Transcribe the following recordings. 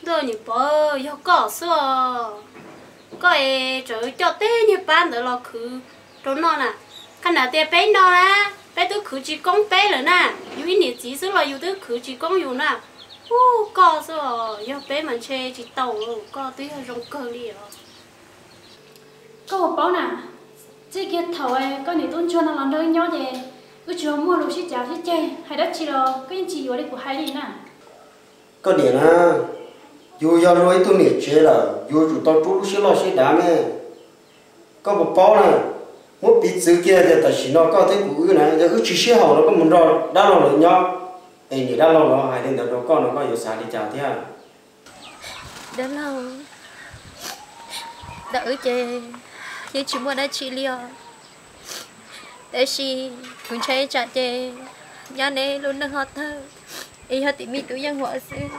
Xwb niam pog, yog koj xwb os. Koj es tseem coj teb niag pab ntawd los khwv rau noj na. Qhia tias peb no na, peb twb khwv tsis koob peb lawm na. Yus ib niam txiv xwb los yus twb khwv tsis koob yus na. Ub, koj xwb os, yog peb mas ntshe tsis tau, koj twb yog zoo kawg li os. Koj puas paub na, txij kiag thaum koj niam tub ntsuag no los nrog wb nyob ces wb tsis muaj lus sib cav sib ceg, hais dab tsi los koj yeej tsis yuav li kuv hais li na. Koj niam na, yus yog luag ib tug niam tsev lawm, yus yuav tsum tau rub lub siab loj siab dav ne. Koj puas paub na, muab piv txwv kiag tias tam sim no koj thiab kuv wb na, yog wb tsis sib haum los koj mus nrog dab laug lawv nyob, es niam dab laug lawv hais li ntawd rau koj no koj yuav xav li cas thiab? Dab laug, ntawm wb ces yeej tsis muaj dab tsi li os. Tab sis kuv ntshai tsam ces nyob neb lub neej ho tawg, es yog tim me tub yeej huam xwb.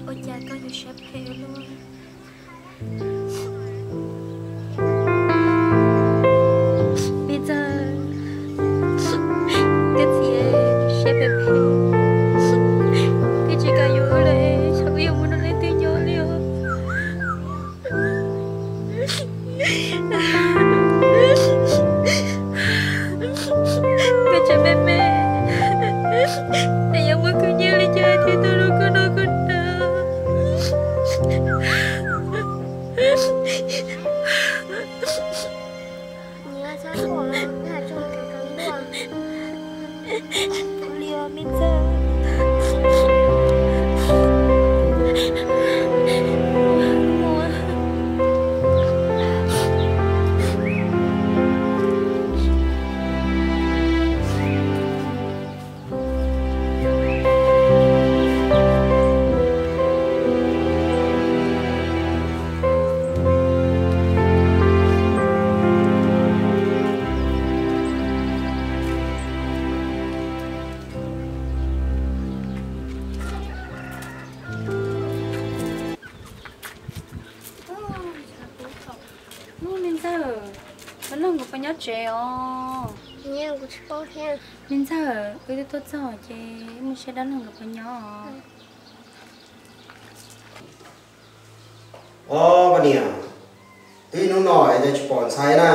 Ua cas koj yuav siab phem ua luaj? Me ntxawg, koj txiv siab phem phem, koj tsis kam yuav wb lawm, wb yuav mus nrog leej twg nyob li os? Koj tseem me me, es yuav muaj khwv nyiaj li cas thiaj tau rau koj noj koj hnav? Nyias txhob quaj, nyob tso, tso ntuj. Ua li os me ntxawg. Ub, me ntxawg, dab laug nkawd puas nyob tsev os? Me ntxawg, wb twb tuaj txog ces mus saib dab laug nkawd puas nyob os. Os, koj niam, twb hnub no es cas tsis pom ntxhais na,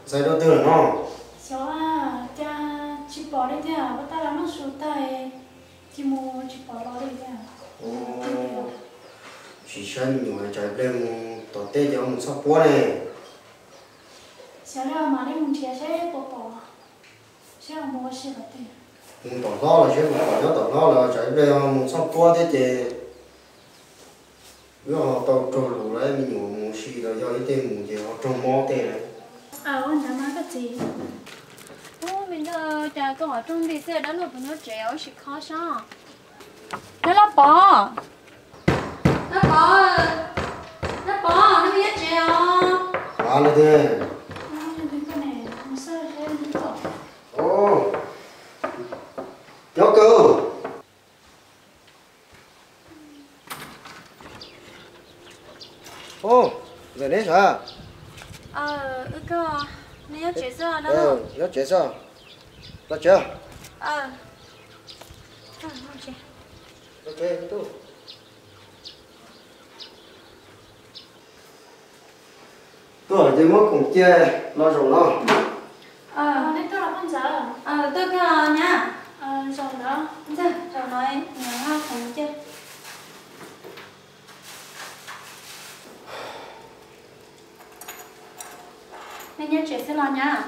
ntxhais dua twg lawm no? Xyov, cas tsis pom li tiag, ua tab los noj su tag ces mus tsis pom los li tiag. Sim saib me nyuam tsam ib pliag mus tom teb ces mus txhoj puab ne. Xyov li mas, nej mus nrhiav seb puas pom, seb ho mus ua si qhov twg. Mus tom hlob los seb puas pom nyob tom hlob los tsam ib pliag mus txhoj puab thiab ces wb ho tau raug lus lawm, me nyuam mus ua si los yog ib teg mus ces ho raug mob tej lawm. Ua ntawd mas koj txiv. Ub, me ntxawg, cas koj qhov rooj nti xwb, dab laug puas nyob tsev, wb sim khob seb. Dab laug Pov, dab laug Pov, dab laug Pov, nej puas nyob tsev os? Nyob kawg. Ub, ntxawm neb sav? Wb koj, neb nyob tsev xwb, nyob tsev xwb. Los tsev. Tuaj ces muab khoom cia los zaum no. Tuaj koj nyab. Zaum no, zaum no, khoom cia. Nyob tsev xwb los nyab?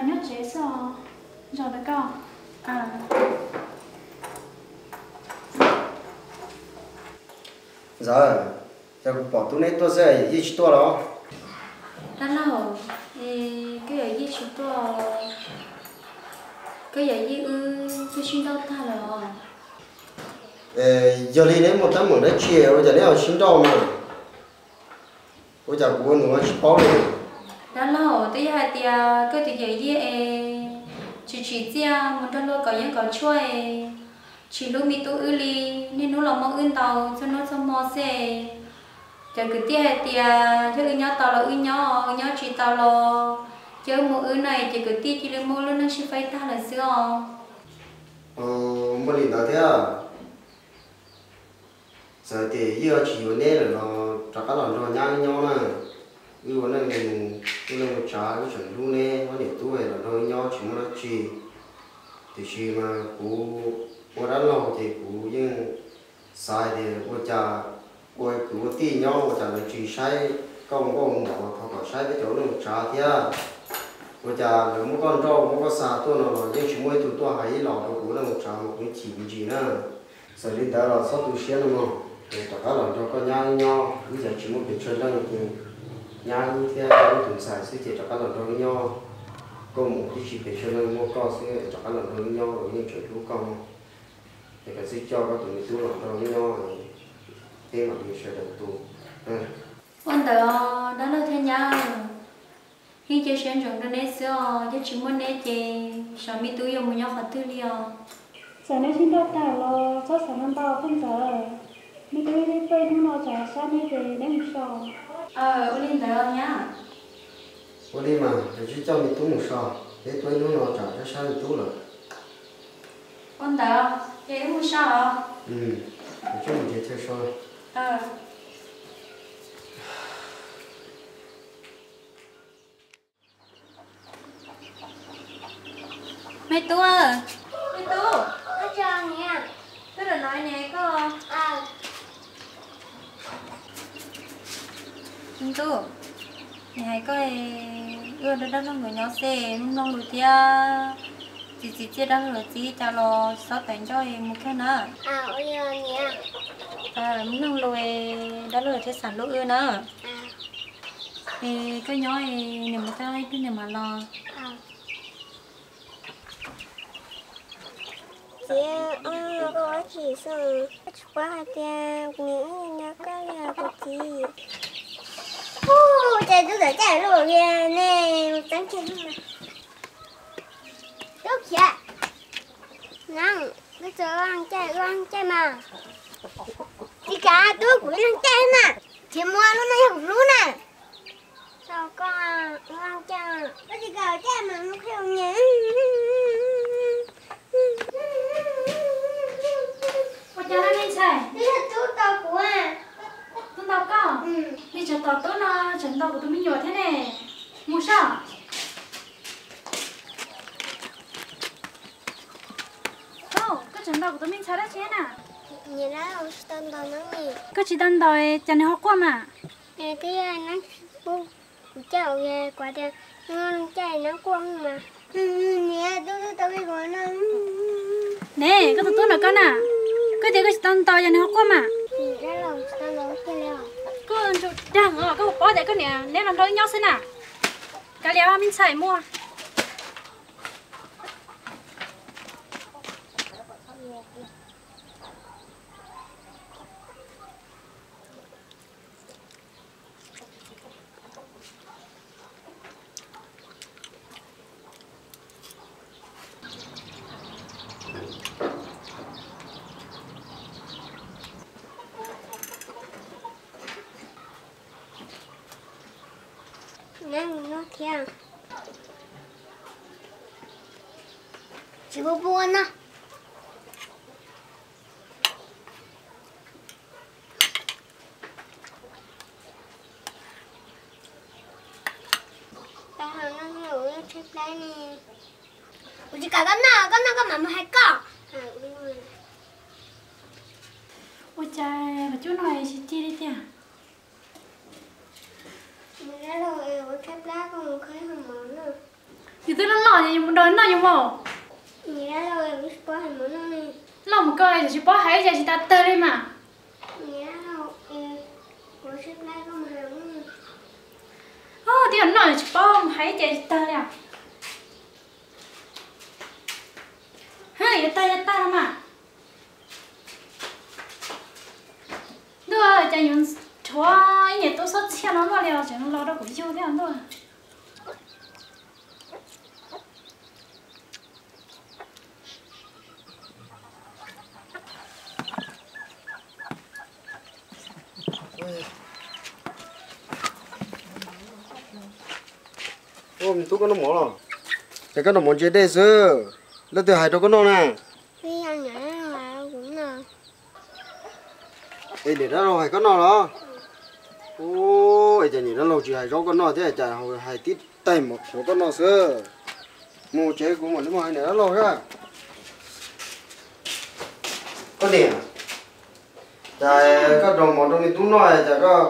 Nyob tsev xwb os. Zaum ntawd koj. Ntxawm, cas kuv pom tub neb tuaj xwb yawm yij tsis tuaj los? Dab laug, koj yawm yij tsis tuaj, koj yawm yij wb twb sib nrauj tag lawm os. Yog li neb muaj teeb meem dab tsi ua cas neb ho sib nrauj mas? Ua cas kuv ua nus tsis paub li? Dab laug, twb yog hais tias koj tus yawm yij es tsis tsim txiaj mus nrog luag kov yeeb kov tshuaj es tsis hlub me tub wb li, niaj hnub los muab wb ntaus txhua hnub txhua hmo xwb. Cov kwv tij hais tias yog wb nyob tau los wb nyob, wb nyob tsis tau los cia wb mus wb na, ces kwv tij cia li muab lub neej sib faib tag lawm xwb os. Npaum li ntawd thiab. Txawm tias yij tsis yuav neb lawm los rov qab los nrog nyab wb nyob na. Wb ua neej mus, wb neej ua tsav, wb tseem hlub neb ob niam tub los nrog wb nyob tsis muaj dab tsi. Tiam sis mas kuv ua dab laug ces kuv yeej xav tias ua cas ua kwv ua tij nyob ua cas lawv tsis saib koj ua nkauj ua nraug, thov kom saib peb cov ua neej ua tsav thiab. Ua cas lawv muab koj nrauj muab koj xa tuaj no los yeej tsis muaj ib tug tuaj hais ib los rau kuv ua neej ua tsav mas kuv chim me ntsis na. Txawm li ntawd los txhob tu siab no mog, es rov qab los nrog koj nyab wb nyob, wb yog tsis muaj pes tsawg leej, nyab wb thiab wb tus ntxhais xwb ces rov qab los nrog wb nyob. Koj mus twb tsis pes tsawg leej, muaj koj xwb es rov qab los nrog wb nyob los yeej tseem hlub koj mog. Es kav tsij coj koj tus me tub los nrog wb nyob, peb mam li sawv daws tu. Ua ntawd dab laug thiab nyab, yeej cia siab ntsoov rau neb xwb os, yog tsis muaj neb ces xyov me tub yuav mus nyob qhov twg li os. Txawm neb sib nrauj tag los txhob xav ntau ntau koj ntxawm. Me tub ib tuaj ib hnub no tsam sab neb ces neb mus so. Ua li ntawd nyab. Ua li mas, kav tsij coj me tub mus so, peb tuaj ib hnub no tsam sab sab me tub lawm. Ua ntawd ces wb mus so os. Kav tsij mus nrhiav chaw so. Me tub, me tub, twb los no niam hais koj. Me tub, niam hais koj, wb ua dab laug nkawd nyob xwb mloog lus thiab, txiv txiv txiaj dab laug lawv txiv cas los txhob tawv ncauj mus kawg na. Mloog lus, dab laug lawv thiaj xav hlub wb na. Es koj nyob, niam mus txog ib pliag niam mam los. Txiv, koj ua dab tsi xwb? Koj tsis paub hais tias kuv niam ib nco koj li os kuv txiv. Ub, cas tub tawm caij lub li ne, txeeb kiag lub na. Tub khiav, na, koj txawm ua caij ua caij mas. Tsis kav tub kuv ib leeg caij na, tsis muaj lub no yog kuv lub na. Tau koj ua caij, koj tsis kav caij mas mus qhia nyias. Ua cas na me ntxhais? Twb yog tub ntaus kuv. Tub ntaus koj? Li tseem tos tub no tseem ntaus kuv tus me nyuam thiab ne. Mus soj. Koj tseem ntaus kuv tus me ntxhais dab tsi na? Koj tsis tau ntaus cas nws ho quaj mas? Kuv caij, kuv tias, caij nws quaj mas. Ne, koj tus tub ntaus koj na, koj tias koj tsis tau ntaus cas nws ho quaj mas. Koj ntsuj dag os, koj puas paub tias koj niam neb los nrog wb nyob xwb na. Kav liam me ntxhais muaj. Neb mus noj thiab. Tsis pub pub no. Kuv tsis kam koj noj, koj noj koj mam mus hais koj. Ua cas Paj Cub no tsis ci li tiag? Yus twb loj loj yus mus nrog noj yus mas. Loj mus koj tsis paub hais cas tsis tas tawg li mas. Twb yog noj tsis paub mus hais cas tsis tawg li. Yuav tag yuav tag no mas. Ntuj, cas yuav rhuav ib niam tub xob txhiaj no luaj li os, tseem los rau kuv yug thiab ntuj. Ub, me tub, koj noj mov los? Ces koj noj mov ntse dej xwb. Leej twg hais rau koj noj na? Es niam dab laug hais koj noj los? Ub, es cas niam dab laug tsis hais zaub koj noj thiab, cas hais tib tais mov qhuav koj noj xwb. Mus tsev, kuv mam li mus hais niam dab laug xwb. Koj niam, cas koj rau mov rau me tub noj, cas koj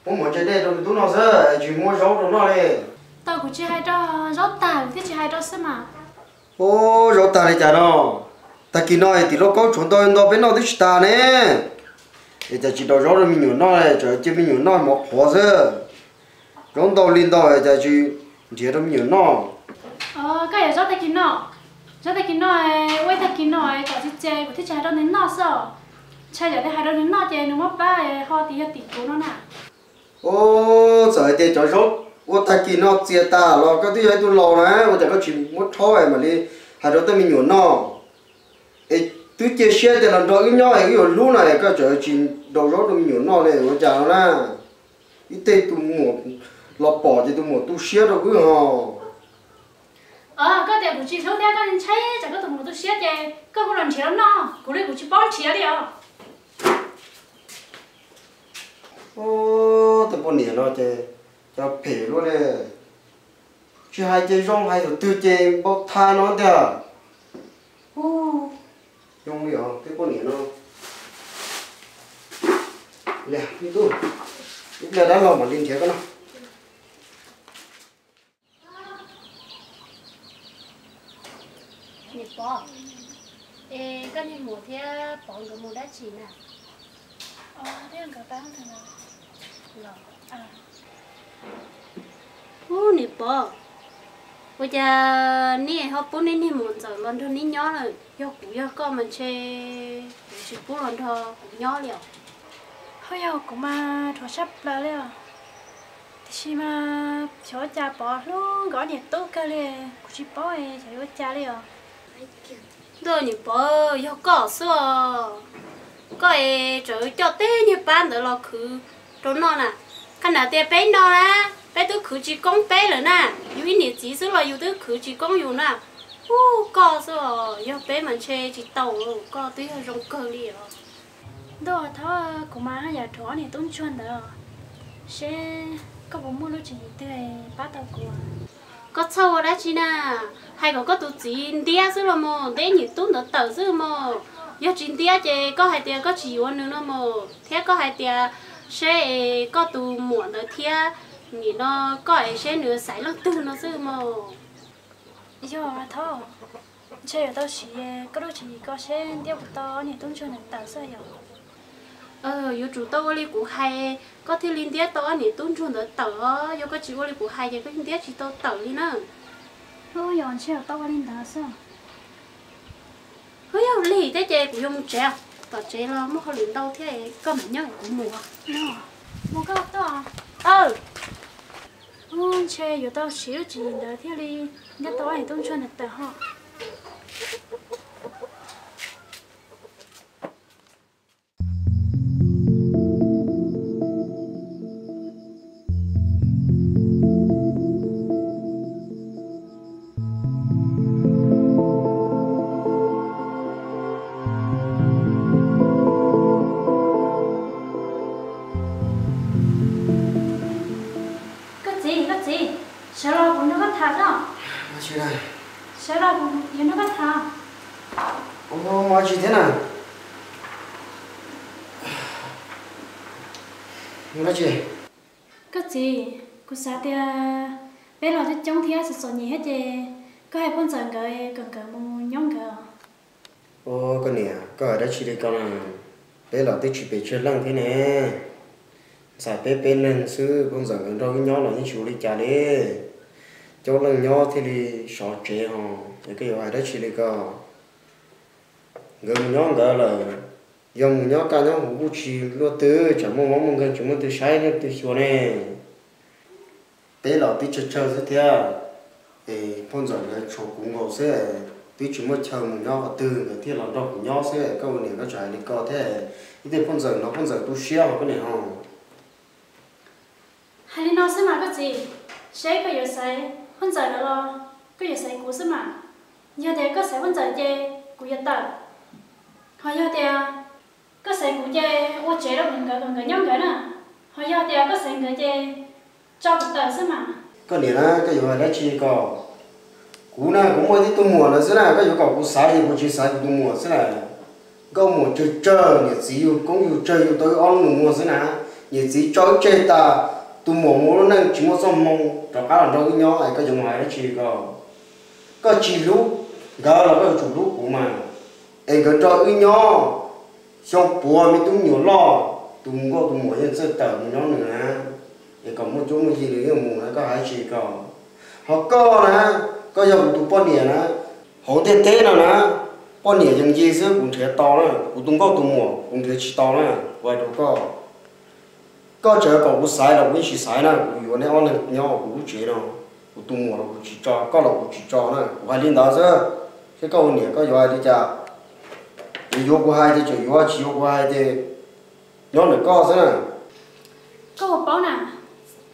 muab mov ntse dej rau me tub noj xwb, tsis muab zaub rau noj li? Tau, kuv tsis hais rau, zaub tag kuv thiaj tsis hais rau xwb mas. Ub, zaub tag li cas no? Tag kis no tim lauj kaub tshuav ntau ntau peb noj twb tsis tas ne. Es cas tsis rau zaub rau me nyuam noj, tseem cia me nyuam noj mov qhuav xwb. Zaub ntau li ntau cas tsis nrhiav rau me nyuam noj? Koj yuav zaub tag kis no, zaub tag kis no, ua ib tag kis no kom txias txias kuv thiaj tsis hais rau nws noj xwb os. Ntshai yog tias hais rau nws noj ces nws muab pab ho tias yog tim kuv no na. Ub, txawm hais tias cov zaub ua tag kis no txias tas los koj twb yog ib tug laus na, ua cas koj tsis muab rhaub mam li hais rau tej me nyuam noj? Es twb cia siab tias los nrog wb nyob es wb yuav hlub no es koj tseem tsis rau zaub rau me nyuam noj li ua cas no na? Ib teg tus muam los pom ces tus muam tu siab rau wb hos. Koj tias kuv tsis hlub thiab koj ntshai tsam koj tus muam tu siab ces koj kuj los nrhiav los noj, kuv li kuv tsis paub nrhiav li os. Ub, tej poj niam no ces cov phem luaj li. Tsis hais ces zoo, hais tus twg ces npau tha no tiag. Ub, zoo li os tej poj niam no. Ib pliag dab laug mam li nrhiav koj noj. Niam Pov, es koj niag muam thiab Pov nkawd mus dab tsi na? Ub, niam Pov, ua cas nej ho pub nej niag muam ntxawm los nrog nej nyob lawm? Yog kuv yog koj mas ntshe kuv tsis pub los nrog kuv nyob li os. Ho yog kuv mas rhuav sab plaws li os. Tiam sis mas xyov ua cas Pov hlub nkawd niam tub kawg li, kuv tsis paub xyov yuav ua cas li os. Ntuj, niam Pov, yog koj xwb os. Koj es tseem coj teb niag pab ntawd los khwv rau noj na. Qhov no tias peb no na, peb twb khwv tsis koob peb lawm na. Yus ib niam txiv xwb los yus twb khwv tsis koob yus na. Ub, koj xwb os, yog peb mas ntshe tsis tau, koj twb yog zoo kawg li os. Ntuj, thov kuv mas haj yam rhuav ob niam tub ntsuag ntawd, seb koj puas muaj lub tswv yim twg pab tau kuv. Koj txhob ua dab tsi na, hais kom koj tus txiv ntiab xwb los mas, ntiab niam tub ntawd tawm xwb mas. Yog tsis ntiab ces koj hais tias koj tsis yuav nws no mas, thiab koj hais tias seb es koj tus muam ntawd thiab nim no koj es seb nws xaiv leej twg no xwb mas. Yog thov, ntshe yuav tau siv koj lub tswv yim ko seb ntiab puas tau ob niam tub ntsuag ntawd tawm xwb yom. Yuav tsum tau ua li kuv hais, koj thiaj li ntiab tau ob niam tub ntsuag ntawd tawm os. Yog koj tsis ua li kuv hais ces koj ntiab tsis tau tawm li na. Yog ntshe yuav tau ua li ntawd xwb. Ub, yog li thiab ces kuv yuav mus tsev, tom tsev los muaj hauj lwm ntau thiab, koj mam nyob kuv mus. Mus koj tuaj. Ntshe yuav tau siv lub tswv yim ntawd thiaj li ntiab tau ob niam tub ntsuag ntawd tawm ho. Koj txiv, koj txiv, sawv los kuv nrog koj tham os. Sawv los kuv yuav nrog koj tham. Ua dab tsi thiab na? Ua dab tsi? Koj txiv, Kuv xav tias peb los coob coob thiab txom txom nyem thiab ces koj hais poj ntxawm nkawd kom nkawd mus nyob nkawd. Ua koj niam, koj hais dab tsi li ko na? Peb los twb tsis pes tsawg leej thiab ne. Ntxhais peb peb leeg xwb, poj ntxawm nkawd nrog wb nyob los yeej tsis ua li cas li. Coob leej nyob thiaj li sov tsev ho, es koj yuav hais dab tsi li ko? Nkawd mus nyob nkawd lawm, yog mus nyob kaj nyob huv kuj tsis luaj twg, tsam muaj mob muaj nkeeg tsis muaj leej twg saib leej twg xyuas ne. Peb los twb tsawg tsawg xwb thiab, es poj ntxawm nkawd tshuav kuv nkaus xwb, twb tsis muaj chaw mus nyob qhov twg nkawd thiaj los nrog kuv nyob xwb. Koj ua niam koj tseem hais li ko thiab, ib tej poj ntxawm no poj ntxawm tu siab ho koj niam ho. Hais li no xwb mas koj txiv, seb koj yuav xaiv poj ntxawm lawm los koj yuav xaiv kuv xwb mas. Yog tias koj xaiv poj ntxawm ces kuv yuav tawm, ho yog tias koj xaiv kuv ces ua tsev rau nkawd kom nkawd nyob nkawd na, ho yog tias koj xaiv nkawd ces tso kuv tawm xwb mas. Koj niam na, koj yuav hais dab tsi ko? Kuv na kuv muaj tib tug muam ntawd xwb na, koj yuav kom kuv xaiv ces kuv tsis xaiv kuv tus muam xwb na. Nkauj muam tsawg tsawg, niam txiv yug koob yug tsawg yug tau wb ob lub nus muag xwb na. Niam txiv tso wb tseg tas, tus muam mus ua lub neej tsis muaj txoj hmoo rov qab los nrog wb nyob es koj yuav mus hais dab tsi ko? Koj tsis hlub nkawd los koj yuav tsum hlub kuv mas. Es nkawd nrog wb nyob xyoo puav me tub me nyuam loj, tus nkauj tus muam yeej txawj tawm mus nyob nws na, es kom muaj cuab muaj yig nws yeej mus na, koj hais dab tsi ko? Ho koj na, koj yog kuv tus poj niam na, hauv ntiaj teb no na, poj niam yees yig xwb kuv nrhiav tau na, kuv tus nkauj tus muam kuv nrhiav tsis tau na, kuv hais rau koj. Koj tseem kom kuv xaiv los kuv yeej tsis xaiv na, kuv yuav neb ob leeg nyob kuv lub tsev no, kuv tus muam los kuv tsis tso, koj los kuv tsis tso na, kuv hais li ntawd xwb. Seb koj ua niam koj yuav hais li cas? Yuav yuav kuv hais ces tseem yuav, tsis yuav kuv hais ces nyob ntawm koj xwb na. Koj puas paub na,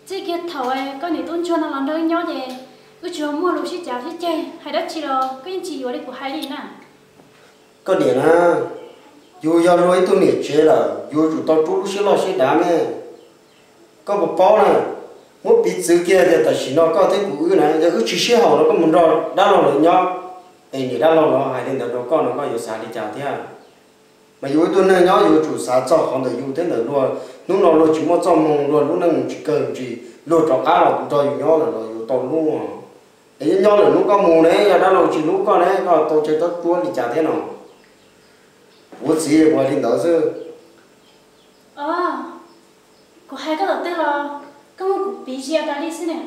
txij kiag thaum koj niam tub ntsuag no los nrog wb nyob ces wb tsis muaj lus sib cav sib ceg, hais dab tsi los koj yeej tsis yuav li kuv hais li na. Koj niam na, yus yog luag ib tug niam tsev lawm, yus yuav tsum tau rub lub siab loj siab dav ne. Koj puas paub na, muab piv txwv kiag tias tam sim no koj thiab kuv wb na, yog wb tsis sib haum los koj mus nrog dab laug lawv nyob, es niam dab laug los hais li ntawd rau koj no koj yuav xav li cas thiab? Mas yus ib tug neeg nyob yuav tsum xav txog qhov ntawm yus thiab ntawm luag. Hnub no luag tsis muaj txoj hmoo, luag lub neej mus tsis kawg ntsis, luag rov qab los nrog yus nyob lawm los yus tau hlub. Es nyob nyob lawm hnub koj mus ne, yog dab laug tsis hlub koj ne, koj tau tsawg tsob tsuab li cas thiab no? Kuv txiv kuv hais li ntawd xwb. Os, kuv hais koj tom twg los koj muab kuv piv tsis tas li xwb ne.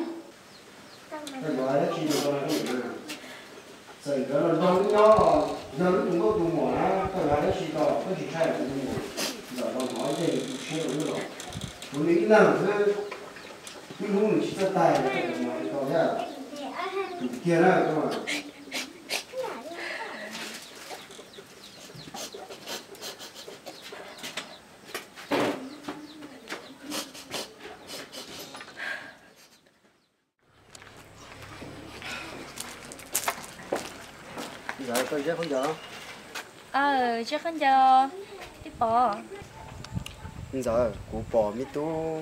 Txawm nkawd los nrog wb nyob los yog wb tus nkauj tus muam na, koj yuav hais dab tsi ko? Koj tsis ntshai kuv tus muam ntawm los hnov ib teg nws tu siab rau wb los? Kuv nws ib leeg xwb, wb hlub nws tsis txawj tag, koj tseem mus hais li ko thiab. Tus tiag na koj. Ntxawm, koj zeb khaub ncaws. Zeb khaub ncaws, tij pom. Ntxawm, kuv pom me tub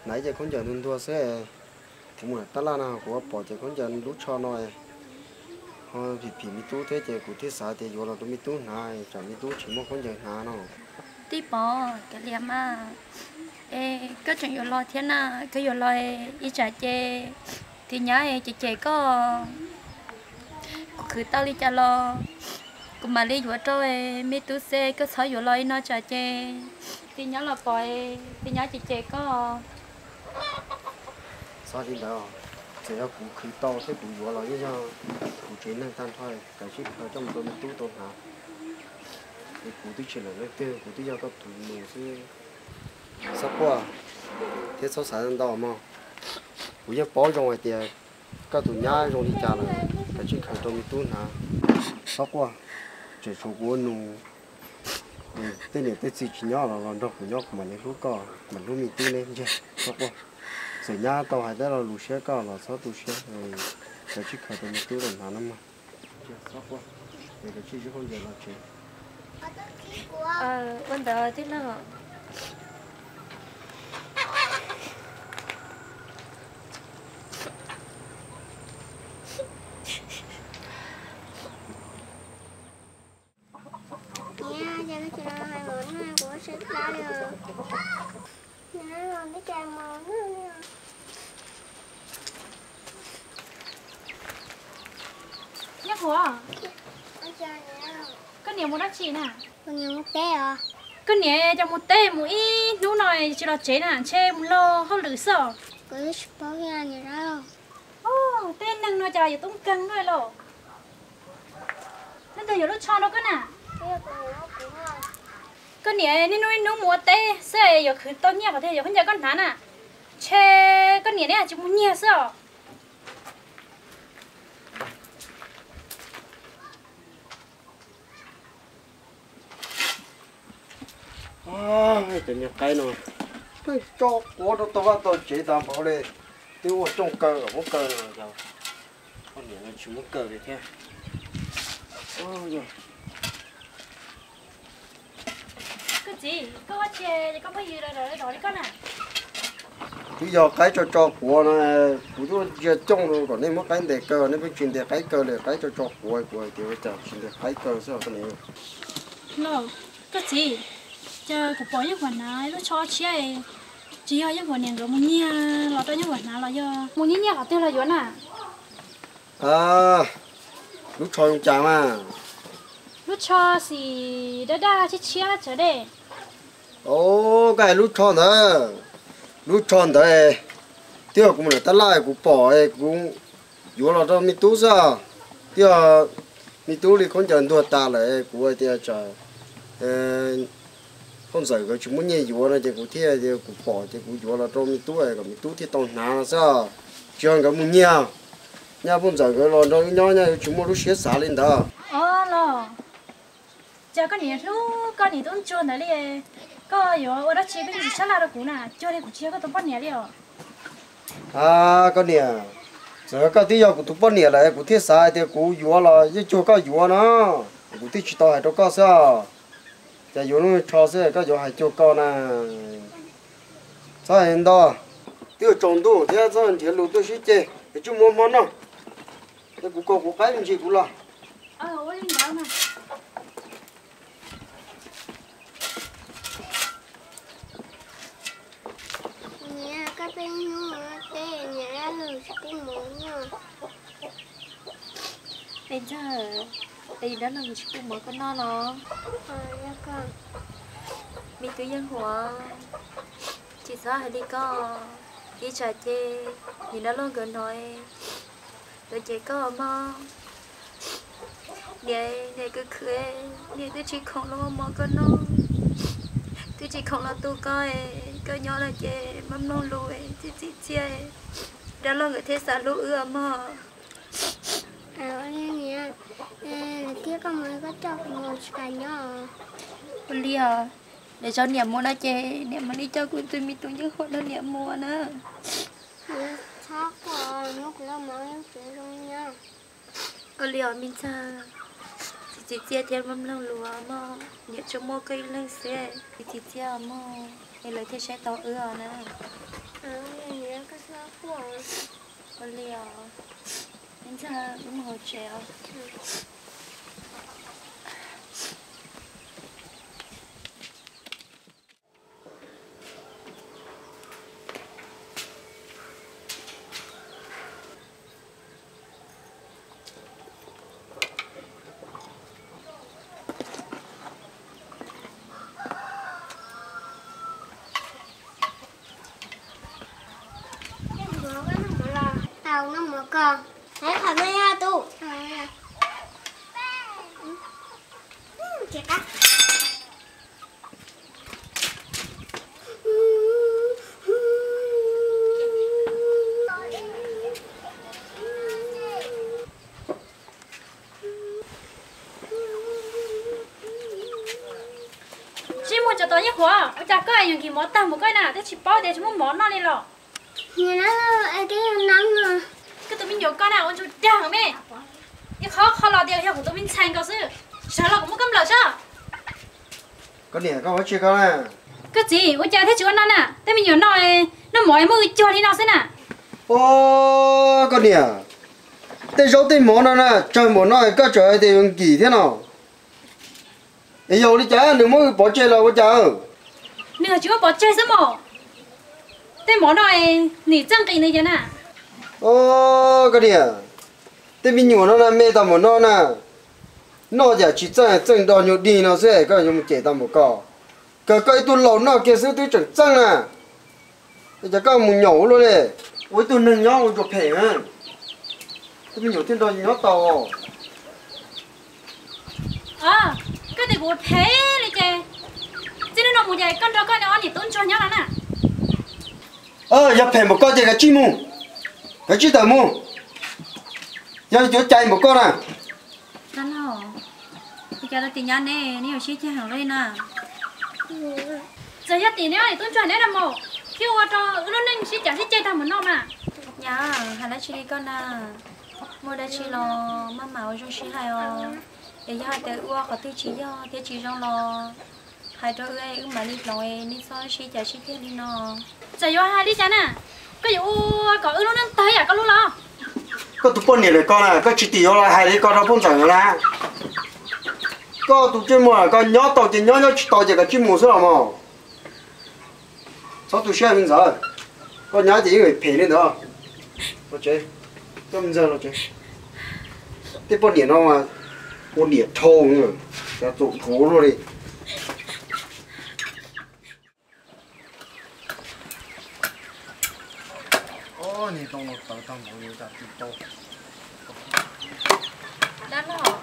hnav ib ce khaub ncaws ntuag ntuag xwb. Kuv mus tab laj no kuv pom ces khaub ncaws lub tsho no ho phim phim me tub thiab ces kuv thiaj xav tias yuav los rau me tub hnav, tsam me tub tsis muaj khaub ncaws hnav no. Tij pom, kav liam mas. Es koj tseem yuav los thiab na, koj yuav los ib tsam ces tus nyab ces cem koj. Kuv khwv tau li cas los kuv mam li yuav rau me tub xwb, koj txhob yuav los li no tsam ces tus nyab los pom, tus nyab cem cem koj. Txhob li ntawd, txawm yog kuv khwv tau thiab kuv yuav los yeej yog kuv tsev neeg tag nrho, kav tsij khaws coj mus rau me tub tau hnav. Es kuv twb tsis lawm leej twg, kuv twb yog koj tus nus xwb. Txhob quaj thiab txhob xav ntau mog. Kuv yeej paub zoo hais tias koj tus nyab zoo li cas lawm, kav tsij khaws rau me tub hnav. Txhob quaj, tseem tshuav kuv ua nus. Tej niam tej txiv tsis nyob los los nrog kuv nyob, kuv mam li hlub koj, mam hlub me tub neb ntag. Txhob quaj, txawm nyab tau hais tej lo lus siab koj los txhob tu siab, kav tsij khaws rau me tub rau hnav no mog. Txhob quaj, es kav tsij zib khaub ncaws los tsev. Ua ntawd tij laug. Niam, cas koj tsis los hais mov noj, kuv ua siab plab li os. Niam, los twb cas mov noj li os. Ua, koj niam mus dab tsi na? Koj niam cov mus teb mus ib hnub no tsis los tsev na, ntshe mus laug hauj lwm xwb os. Tej neeg no cas yuav tub nkeeg luaj los. Leej twg yuav lub tsho rau koj na? Koj niam niaj hnub niaj hnub mus ua teb xwb yuav khwv tau nyiaj qhov twg yuav khaub ncaws koj hnav na? Ntshe koj niam neb tsis muaj nyiaj xwb os. Cov niag qaib no pheej tso quav rau tau vaj tau tsev tas npaum li. Twb ua coj kaw los muab kaw, poj niam no tsis muab kaw li thiab. Koj txiv, koj ua tsi, koj phooj ywg los dov li koj na? Twb yog qaib tso tso quav no, kuv twb ntsia coj kom nej muab qaib ntes kaw, nej pheej tsis ntes qaib kaw li, qaib tso tso quav, kuv hais tias ua cas tsis ntes qaib kaw xwb os koj niam. Los, koj txiv, cas kuv pom Yeej Huam hnav lub tsho tshiab, tsis yog Yeej Huam niam nkawd mus nyiag los rau Yeej Huam hnav los yog mus nyiag nyiag qhov twg los yuav na? Lub tsho zoo cas mas? Lub tsho xim daj daj tshiab tshiab tsawv dej. Os, koj hais lub tsho ntawd, lub tsho ntawd, twb yog kuv mus lawm tab laj kuv pom kuv yuav los rau me tub xwb. Twb yog me tub li khaub ncaws ntuag tas lawm kuv hais tias tsam poj ntxawm nkawd tsis muaj nyiaj yuav no ces kuv thiaj tias kuv pom ces kuv yuav los rau me tub kom me tub thiaj tau hnav no xwb. Tsis yog nkawd mus nyiag, nyaj poj ntxawm nkawd los nrog wb nyob nyaj yuav tsis muaj lub siab xav li ntawd. Os los, cas koj niam hlub koj niam tub ntsuag ntawd li, koj yuav ua dab tsi koj yeej tsis sab laj rau kuv na, cuag li kuv tsis yog koj tus poj niam li os. A, koj niam, txawm koj twb yog kuv tus poj niam lawm kuv thiaj xav hais tias kuv yuav los yeej cuag koj yuav no, kuv thiaj tsis tau hais rau koj xwb os. Cas yuav lub tsho xwb koj yuav hais cuag koj na. Txhob hais ntau, twb yuav tsaus ntuj thiab txhob nrhiav lus tuaj sib ceg es tsij muab hmo noj. Es kuv kom kuv qaib me ntsis kuv los. Niam, koj pheej hnub ua teb, niam dab laug tsis pub mov noj. Me ntxawg, es dab laug tsis pub mov koj noj los? Me tub Yeej Huam, tsis txhob hais li koj, ib tsam ces niam dab laug nkawd hnov, nkawd cem koj mog. Niam, niam khwv khwv, niam twb tsis khoom los ua mov koj noj, twb tsis khoom los tu koj, koj nyob lawm ces mloog mloog lus, txiv txiv txiaj, dab laug nkawd thiaj xav hlub wb mog. Niam, lwm tiam koj mus koj coj kuv mus tsis kam nyob. Ua li os, lwm zaus niam mus no ces niam mam li coj kuv tus me tub Yeej Huam nrog niam mus na. Txhob quaj, muab kuv lub mov rau kuv nyob. Ua li os me ntxawg, txiv txiv txiaj thiab mloog mloog lus mog, niam tsuas muaj koj ib leeg xwb, txiv txiv txiaj mog, es lawv thiaj saib tau wb os na. Ua li os, me ntxawg, wb mus hauv tsev os. Tau noj mov ko. Qhov no yog tus. Tsis muaj cov tod Yeej Huam, ua cas koj yuav nkig mov tag mus koj na, twb tsis paub tias tsis muaj mov noj li los? Koj tus me nyuam koj na ua ntsuj dag me, ib qho qho los tias yog kuv tus me ntxhais nkaus xwb, sawv los kuv muab koj nplawm soj. Koj niam, koj ua tsi koj na? Koj txiv, ua cas thiaj tsis ua no na? Tej me nyuam no noj mov muab wb cuag li no xwb na. Os, koj niam, tej zaub tej mov no na tsawg npaum no koj tseem hais tias yuav nkim thiab no. Es yog ua li cas nws muab wb pov tseg los ua cas? Nws tsis muab pov tseg xwb mos. Tej mov no nws txawj nqis nws yawg na. Os, koj niam, Tej me nyuam no na me tau mus noj na, noj yam tsis txeej, txeej nrog nyuag dig no xwb koj yuav mus cem tau mus koj. Kawg koj ib tug laus noj kiag xwb twb tseem txeej na. Es cas koj mus nyaum ua luaj li? Ua ib tug neeg nyob ua ntsuag phem. Tej me nyuam thiaj nrog nyob tau. Koj tias kuv ua phem li ces txij hnub no mus ces koj nrog koj ob niam tub ntsuag nyob no na. Yog phem npaum koj ces kav tsij mus, kav tsij tawm mus. Yog yuav cai npaum koj na. Ua cas rau tim nyab neb, neb yuav sib ceg heev li na? Txawm yog tim neb ob niam tub ntsuag neb no mus, thiaj ua rau wb lub neej sib cav sib ceg tag mus no mas. Nyab, hais dab tsi li koj na? Muaj dab tsi los maj mam ua zoo sib hais os. Es yog hais tias wb ua qhov twg tsis yog thiab tsis zoo los hais rau wb, wb mam li hloov, nej txhob sib cav sib ceg li no. Txawm yuav hais li cas na, koj yuav ua kom wb lub neej tag yam koj lub los? Koj tus poj niam lawm koj na, koj tsis tim yuav los hais li ko rau poj ntxawm na. Koj tus ntsej muag koj nyob tau ces nyob, nyob tsis tau ces kav tsij mus xwb los mas. Txhob tu siab me ntxawm, koj nyab ces yeej phem li ntawd. Los tsev, coj me ntxawg los tsev. Tej poj niam no mas ua niam dhau, cas txaus ntshua luaj li. Dab laug,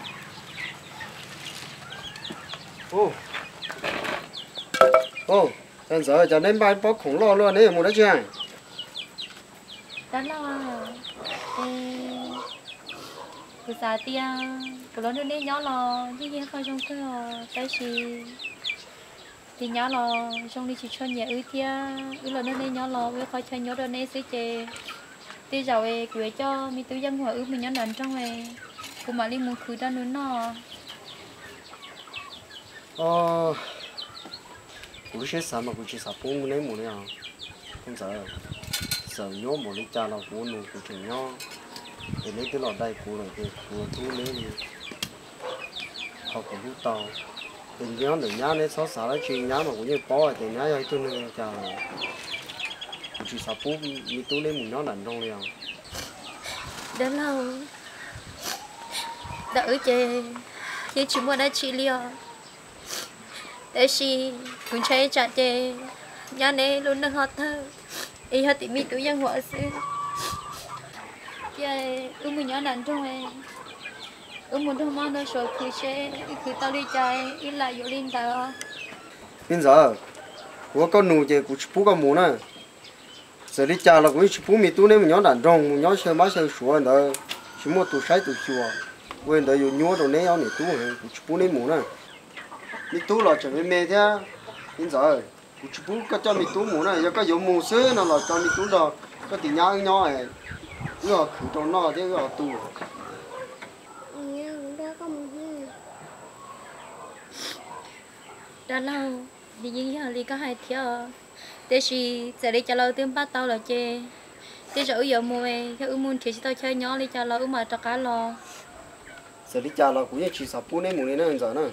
ntxawm, cas neb npaj pob khoom loj luaj, neb yuav mus dab tsi? Dab laug, kuv xav tias kuv los nrog neb nyob los yeej yog qhov zoo kawg os, tab sis tim nyab los zoo li tsis tshua nyiam wb thiab, wb los nrog neb nyob los ua ib qho chaw nyuaj rau neb xwb ces tej zaum kuv yuav coj me tub Yeej Huam wb mus nyob nram nroog, kuv mam li mus khwv rau nws noj. Kuv lub siab xav mas kuv tsis xav pub neb mus li os. Ntxawm, txawm nyuaj npaum li cas los kuv ua nus kuv tseem nyob. Es neb twb los dai kuv lawm ces kuv yuav hlub neb li qhov kuv hlub tau. Es nyob ntawm nyab neb txhob xav dab tsi, nyab mas kuv yeej paub hais tias nyab yog ib tug neeg li cas lawm. Kuv tsis xav pub me tub neb mus nyob nram nroog li os. Dab laug, ntawm wb ces yeej tsis muaj dab tsi li os. Tab sis kuv ntshai tsam ces nyab neb lub neej ho tawg, es yog tim me tub Yeej Huam xwb. Cia wb mus nyob nram nroog, wb mus nrog mab nrog suav khwv seb wb khwv tau li cas wb lam yuav li ntawd. Me ntxawm, kuv ua koj nus ces kuv tsis pub koj mus na. Txawm li cas los kuv yeej tsis pub me tub neb mus nyob nram nroog, mus nyob xyaw mab xyaw suav ntawd, tsis muaj tus saib tus xyuas. Ua li ntawd yuav nyuaj rau neb ob niam tub heev, kuv tsis pub neb mus na. Me tub los tseem me me thiab, me ntxawm, kuv tsis pub koj coj me tub mus na. Yog koj yuav mus xwb no los tso me tub nrog koj tus nyab wb nyob, wb ho khwv rau noj thiab wb ho tu. Dab laug, nws yeej yog li koj hais thiab os. Tiam sis txawm li cas los twb npaj tau lawm ces tej zaum wb yuav mus, yog wb mus nrhiav tsis tau chaw nyob li cas los wb mam rov qab los. Txawm li cas los kuv yeej tsis xav pub neb mus li na ntxawm na.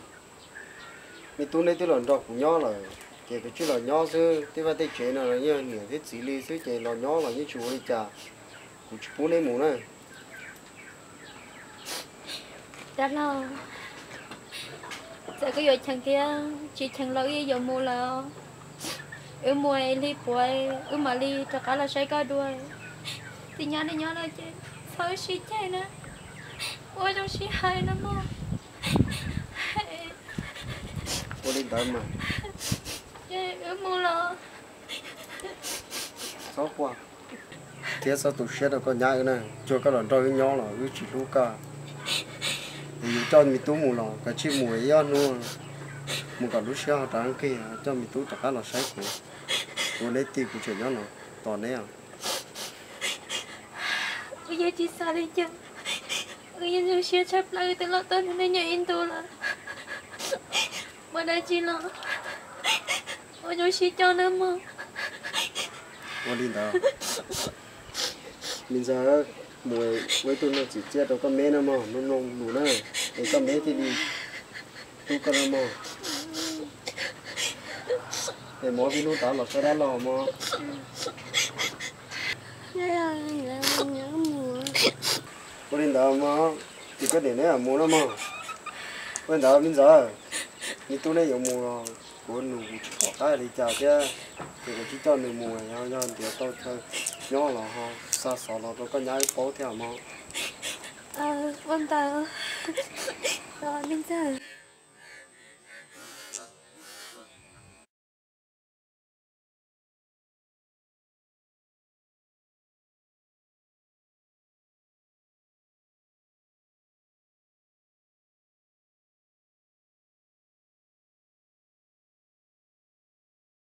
Me tub neb twb los nrog kuv nyob lawm, ces kav tsij los nyob xwb. Tej vaj tej tsev no los yeej niam thiab txiv li xwb ces los nyob los yeej tsis ua li cas. Kuv tsis pub neb mus na. Dab laug, txawm koj yuav cheem thiab tsis cheem los wb yuav mus lawm. Wb mus lig puav wb mam li rov qab los saib koj dua. Tsis nyob li nyob no ces txhob wb sib ceg na. Ua zoo sib hais no mog. Ua li ntawd mas. Wb mus los. Txhob quaj thiab txhob tu siab rau koj nyab wb na. Tsuas koj los nrog wb nyob los wb tsis hlub koj. Es yus coj me tub mus los kav tsij mus ib ob hnub, mus kom lub siab ho rov qab nqig, coj me tub rov qab los saib kuv. Kuv neb tij kuv tseem nyob no tos neb os. Wb yeej tsis xav li cas, wb yeej zoo siab tshaj plaws wb twb los tuaj nrog nej nyob ib ntus lawm. Muaj dab tsi los ua zoo sib coj nawb mog. Ua li ntawd, me ntxawg, mus ua ib tug neeg tsim txiaj rau koj meb na mog, mloog mloog lus na, es koj meb thiaj li hlub koj na mog. Es mus ob peb hnub tas los saib dab laug mog. Ua li ntawd mog, ces koj niam neb mus no mog. Ua li ntawd me ntxawm, me tub neb yuav mus los kuv nug kuv tsis pom qab li cas thiab, ces kuv tsis coj nws mus, yog ntiav tau chaw nyob los ho xa xov los rau koj nyab wb paub thiab mog. Ua ntawd, me ntxawg.